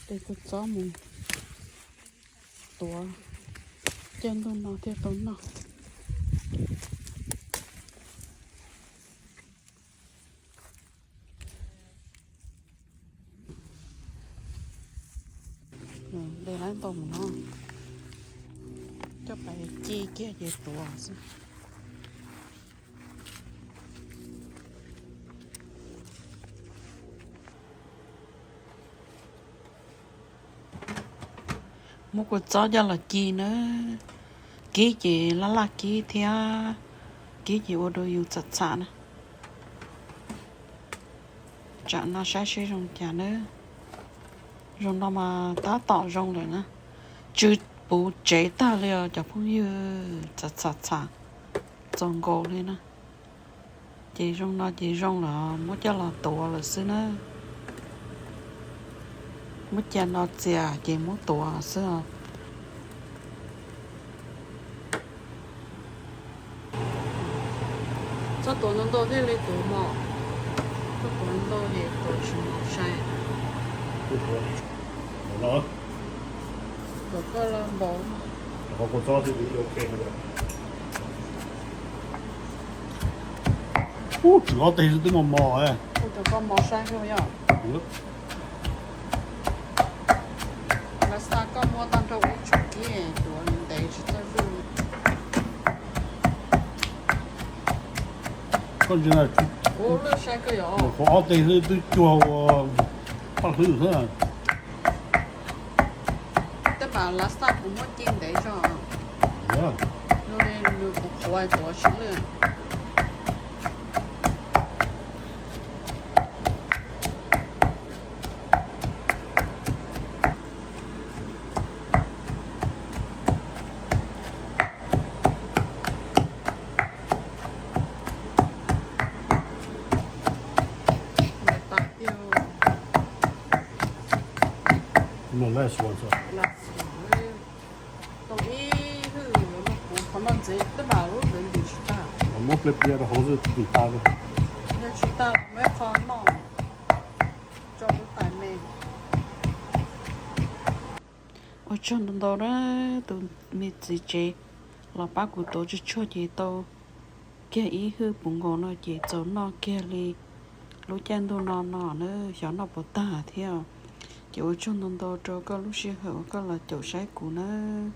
Tej kua txob mus tuav, caij ntuj no thiaj tau noj. De lab ntau mus no, coj pais ci kiag ces tuav xwb. Muab kua txob coj los ci na, kib ces laj laj kib thiab, kib ces ua rau yus txham txham na. Tsam no saib seb zoo cas na. Zoo no mas tab tom zoo lawm na. Tsw puv tsev tag li os cov phooj ywg, txham txham txham, txaus nkaus li na. Ces zoo no ces zoo lawm, muab coj los tuav lawm xwb na. Muab cia no txias ces muab tuav xwb os. Txhob tuav ntau ntau thiaj li tuav mos. Txhob tuav ntau ces tuav tsis mos sai. Tuav koj los npaum. Ub, tsw ob teg xwb twb mos mos. Ua rau koj mos saib xwb yom. Lab xaj koj muab tag nrho ub tsum kib tuav ntev tsis txawj vwj. Koj ntsia na, ub lwj saib koj yom, qhuav ob teg xwb twb cuag ua paj hlwb xwb. Tej mas lab xaj kuv muab ci ntev zog, zoo li nws qhuav qhuav tuav tsis lwj. Tau ib hwj no kuv qhov no ntxeev tej mas lub ntxeev ntim tsis tag. Muab pliag pliag rau hauv xwb ntim tag li. Yog tsis tag los muab qho noj tso lub tais me. Ua tsaug ntau ntau na tus me txiv tsev los pab kuv tuav tshuaj tshuaj ces tau kiag ib hwj puv nkaus no ces txaus noj kiag li lub caij ntuj no no na, xyov noj puas tag thiab. Ces ua tsaug ntau ntau rau koj lub sij hawm uas koj los caum saib kuv nawb.